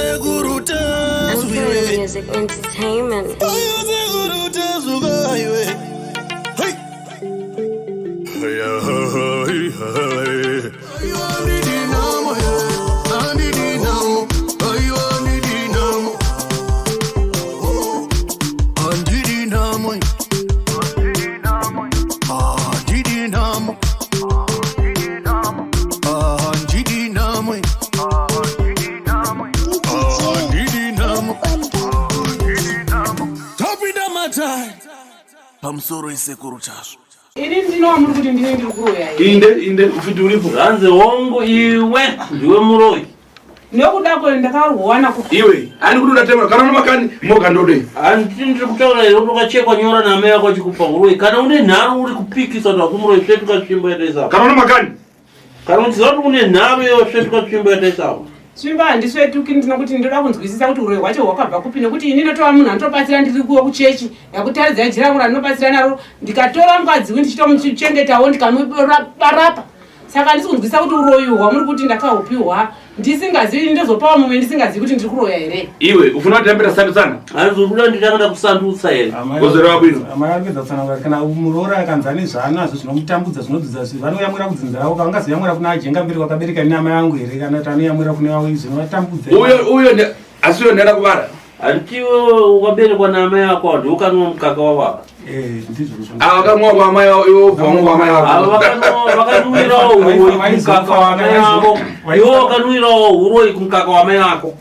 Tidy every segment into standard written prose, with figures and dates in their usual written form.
Sekuru Tasvu. Music Entertainment. Ayo Sekuru Tasvu kaiwe. Hey. Hey, hey, hey. Ayo andidinamo, andidinamo. Ayo andidinamo. Andidinamo. Andidinamo. Andidinamo. Andidinamo. Tapinda matai pamusoro isekuru Tasvu. Ini ndinowa muri kuti ndine ndiri kuroya here? Inde inde ufiti uripo. Zvanzi hongu iwe ndiwe muroyi. Nekuda kwe ndakarwana ku Iwe ani kuti udatema kana una makani moga ndode. Handiti ndiri kutaura here kuti wakachekwa nyora naamai vako achikupa uroyi. Kana une nharo uri kupikisa kuti hakumuroyi svetuka tsvimbo yataisa. Kana una makani Kana uchiziva kuti une nharo iwe svetuka tsvimbo yataisa apo. Tsvimbo handisvetuki ndinokuti ndinoda kunzwisisa kuti uroyi hwacho hwakabva kupi nekuti ini ndotova munhu anotobatsira ndiri kuwo kuchechi ndakutaridzai jira rangu randinobatsira naro ndikatora mukadzi uyu ndichitomuchengetawo ndikamurapa saka handisi kunzwisisa kuti uroyi hwamuri kuti ndakahupihwa ndisingazivi ndozopawo mumwe ndisingazivi kuti ndiri kuroya here. Iwe ufuna kuti tambira sandutsana. Hanzi uri kuda nditanga ndakusandutsa here? Wozoreva bwino. Amai vari kuedza kutsanangura kuti kana muroora akanzi ane zvaanazvo zvinomutambudza zvinodzidza zvi vanoyamwira kudzinza ravo kavangazoyamwira kuna ajenga mberi kwakabereka nini amai vangu here kana kuti anoyamwira kune vavo izvi zvinovatambudza. Uyo uyo asi uyo ndada kubara. Handiti iwe wakaberekwa naamai ako ndiwe ukanwa mukaka wavo ava. Eh, ndizvozvo. Ava vakamwa kwa amai vavo iwe wobva wamwa kwa amai Ava vako. vakanwa- vakanwirawo huroyi kumukaka wamai vako. Iwe wakanwirawo huroyi kumukaka wamai vako.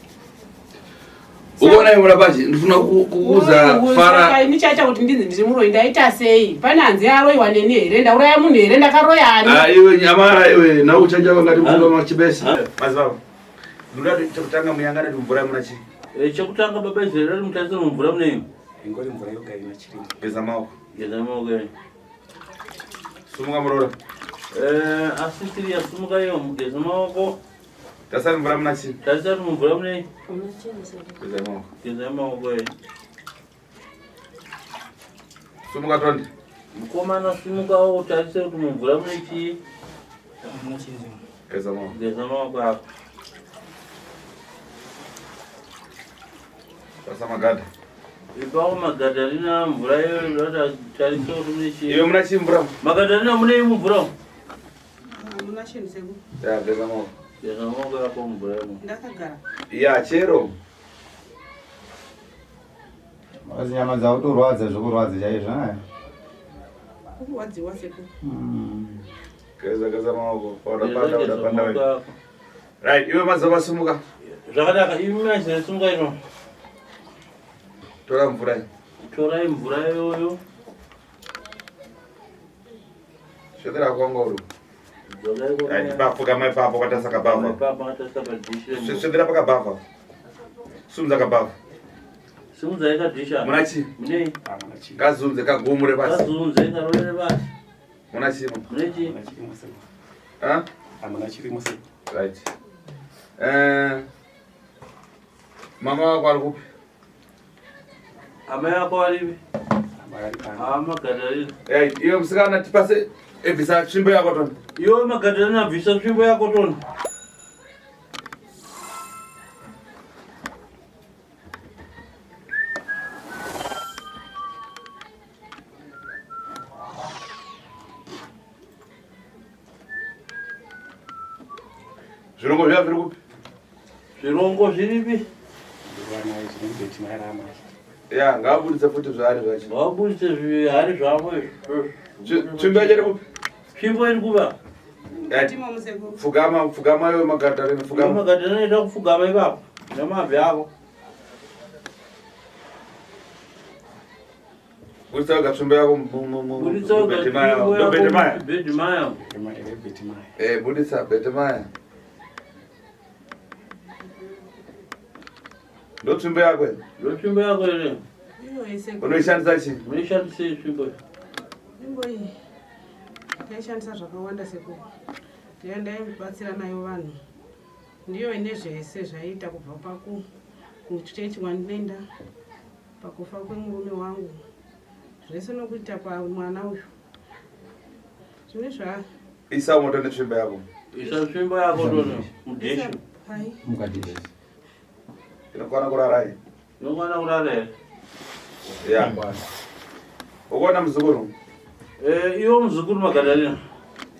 Ukaona iwe murapachi ndifuna kukuudza fara. Saka ini chaita kuti ndinzi ndiri muroyi ndaita sei? Pane hanzi aroyiwa neni here? Ndauraya munhu here? Ndakaroya ani? Ah iwe nyamara iwe na uchanja vangati mfundo machibesa. Mazibaba. Ndoda kuti chekutanga muyangana kuti mvura muna chii? Eh, chekutanga baba izere rari mutarisira mumvura munei. Ingori mvura yoga ina chirimo. Geza maoko. Geza maoko. eh. Sumuka muroora. Eh, asi tiri yasumuka iyo mugeza maoko. Tasari mvura muna chii? Tarisa kuti mumvura munei. Geza maoko. Geza maoko. eh. Sumuka tonde. Mukomana simukawo utarise kuti mumvura mune chii. Geza maoko. Geza maoko ako. Tasa magada. Ipawo magadharina mvura iyoyo ndoda tarise kuti mune chii. Iwe muna chii mvura? Magadharina munei mumvura? Hamuna chinhu sekuru. Ya geza maoko. Geza maoko ako mumvura imo. Ndakagara. Ya chero. Makazi nyama dzakutorwadza zvokurwadza chaizvo eh? Kurwadziwa sekuru. Geza geza maoko. Pauda Geza panda geza uda panda maoko wewe. ako. Right, iwe mazibaba sumuka. Zvakanaka imi mazere simuka ino. Tora mvura iyi. Torai mvura iyoyo. Svedera kwanga uri. Dzokai kwa Right, ipapo kama ipapo kwatasa kabhavha. Ipapo akatasa padhishi remvura. Svedera pakabhavha. Sumudza kabhavha. Simudzai kadhishi apa. Muna chii? Munei? Hamuna chirimo. Kazunze kagumure pasi. Kazunze karorere pasi. Muna chii? Mune chii? Hamuna chirimo sekuru. Ha? Hamuna chirimo sekuru. Right. Eh Mama wako ari kupi? Amai vako varipi? Amai vari pano. Ah, Magadharina. Right, iwe musikana tipase ebvisa tsvimbo yako toni. Iwe Magadharina bvisa tsvimbo yako toni. Zvirongo zviya zviri kupi? Zvirongo zviripi? Ndovana izvi nemubhedhi mai ramai. Ya, ngaabuditse futi zvaari zvacho. Ngavabuditse zvihari zvavo izvo. Tsvimbo yacho iri kupi? Tsvimbo iri kuva. Right. Timo musekuru. Pfugama, pfugama iwe Magadharina, Iwe pfugama. Magadharina ita kupfugama ipapo. Nemabvi ako. Buditsa wega tsvimbo yako Buditsa wega mubhedhi maya. tsvimbo yako Ndobhedhi maya. mubhedhi maya. Bhedhi maya. Eh, buditsa bhedhi maya. Ndotsvimbo yako here? Ndotsvimbo yako here? Iyo sekuru. Unoishandisa chii? Unoishandisei tsvimbo iyi? Tsvimbo iyi ndaishandisa zvakawanda sekuru. Ndiyo ndaibatsira nayo vanhu. Ndiyo ine zvese zvaiita kubva paku kuchechi kwandinoenda pakufa kwemurume wangu zvese nokuita kwamwana uyu zvine zva Isa moto netsvimbo yako. Isa tsvimbo yako tone mudhishi. Pai. Mukadhishi. Inokwana kurara iyi. Inokwana kurara here? Ya. Ukuona muzukuru? Eh, iwe muzukuru Magadalena.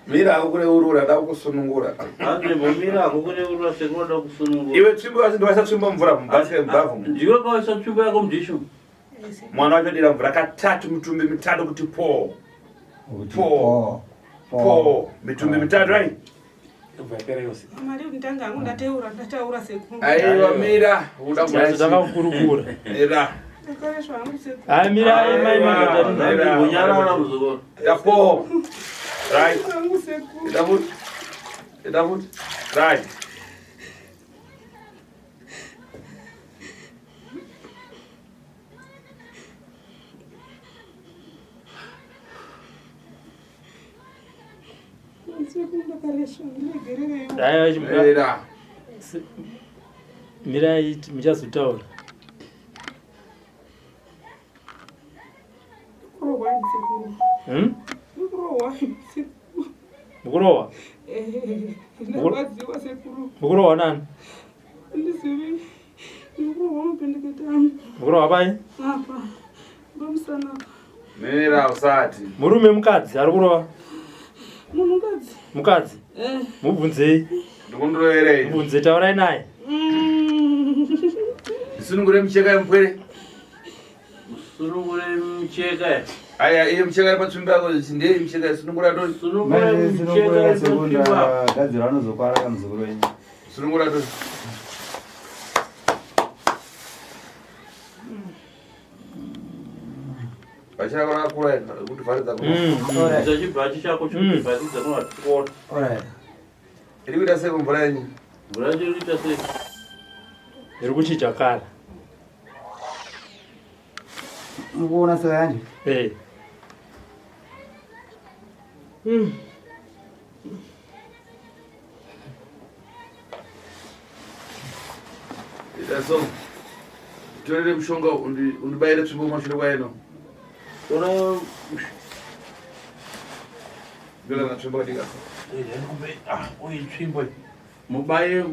Mira ako kureurura nda kusunungura. Hanzi mira ako kureurura sekuru nda kusunungura. Iwe tsvimbo asi ndiwaisa tsvimbo mvura mubasket mubhavhu. Ndiwe kawaisa tsvimbo yako mudishu. Mwana wacho dira mvura katatu mitumbi mitatu kuti po. Po. Po. Mitumbi mitatu ai. Mari ndanga hangu ndateura ndataura sekuru. Aiwa mira uda Takakurukura. Mira. Ndakareswa hangu sekuru. Hayi mira mai Magadalena. Unyarara muzukuru. Ya po. Right. Hangu sekuru. Ida futi. Ida futi. Right. Sekuru ndakareswa ndiregerereiwo. Hayi Mira. Mirai muchazotaura. Kurohwa sekuru. Hmm? Kurohwa sekuru. Mukurohwa? Eh, ndarwadziwa sekuru. Mukurohwa nani? Handizivi. Ndikurohwa mapendekete angu. Mukurohwa pai? Apa. Pamusana apa. Mira usati. Murume mukadzi ari kurova. Munhukadzi. Mukadzi. Eh. Mubvunzei. Ndikundiroverei. Mubvunze taurai naye. Sunungure mucheka yemupwere. Sunungure mucheka. Aya iye mucheka yepatsvimbo yako ndiye mucheka sunungura to. Sunungure Mai mucheka sunungura sekuru yepatsvimbo. ndagadzira anozokwara kamuzukuru wenyu. Sunungura to. Vachirako rakakura kuti vharidza Alright. Isa chibhachi chako chekuvharidza kunovatikona. Alright. Iri kuita sei kumvura yenyu? Mvura yacho iri kuita sei? Iri kuchinja kala. Mukuona saka yanje? Eh. Ita so. Torere mushonga undibayire tsvimbo kumashure kwaino. Tora Ndola tsvimbo kadika. Ah, uyi tsvimbo. Mubaye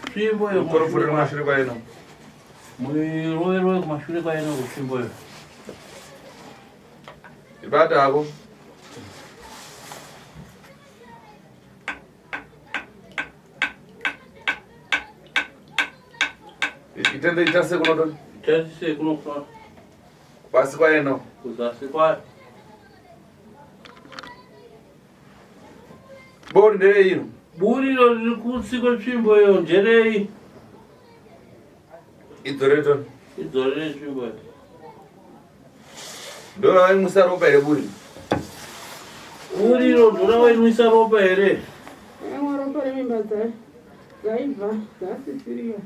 tsvimbo iyo Mukorofore kumashure kwaino. Muiroverove kumashure kwaino kutsvimbo iyo. Ibata hako. Itende itase kuno to. Itasise kuno Pasi kwaino. kuzasi kwayo. Bori nderei ino. Buri iro riri kutsi kwetsvimbo iyo nderei? Idzorere to. Idzorere tsvimbo iyo. Ndora vaimwisa ropa here buri. Buri iro ndora vainwisa ropa here? Aimwa ropa remimba dzaibva dzasisiriyo.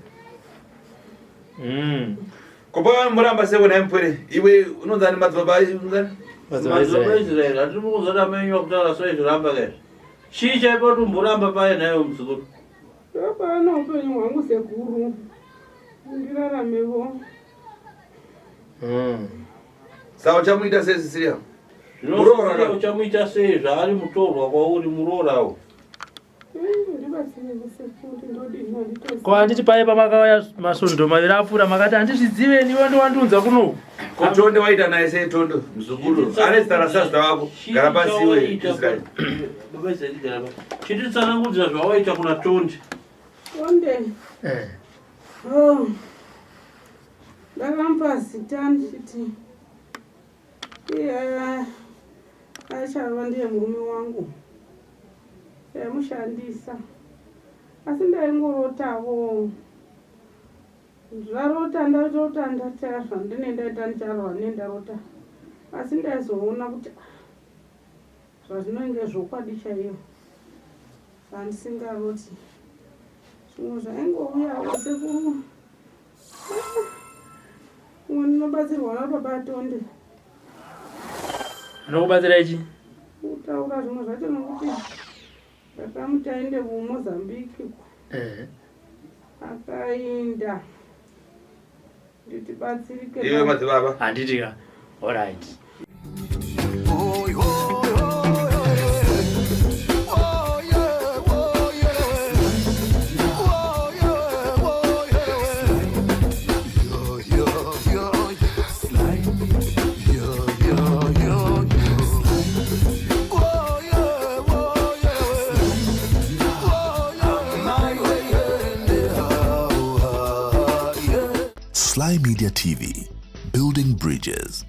Kopa muramba sei wena mupwere. Iwe unonzani madzibaba unonzani? Madzibaba Israeri hatiri kuzoti amai kutaura soizviramba ke. Chii chaipa kuti umboramba paye naiwe muzukuru? Ndopano upenyu hwangu sekuru. Ndiraramewo. Saka uchamuita sei Cecilia? Zvino Muroora Cecilia ka? uchamuita sei zvaari mutorwa kwauri muroorawo? Ndibatsirewo sekuru ndodini handitozivi. Ko handiti paye pamakauya masvondo maviri apfuura makati handizvizive niwe ndowandiunza kunoku. Ko Tonde waita naye sei Tondo muzukuru? Ane zita rasazita wako. Gara pasi iwe Israel. Baba Israeri gara pasi. Chititsanangudzira zvawaita kuna Tonde. Tonde. Eh. Oh. Ndakamupa zita ndichiti iye achava ndiye murume wangu. Ndaimushandisa. Asi ndaingorotawo. Zvarota ndarota ndataya zvandine ndaita ndicharwa nendarota. Asi ndaizoona kuti zvazvinenge zvokwadi chaiyo. Zvandisingaroti. Zvimwe zvaingouyawo sekuru. Umwe ndinobatsirwa nababa Tonde. Anokubatsira ichi? Kutaura zvimwe zvacho nokuti ndakamuti aende kuMozambique uko. Eh. Akaenda. Nditibatsirike. Iwe madzibaba. Handiti ka. Alright. Sly Media TV, building bridges.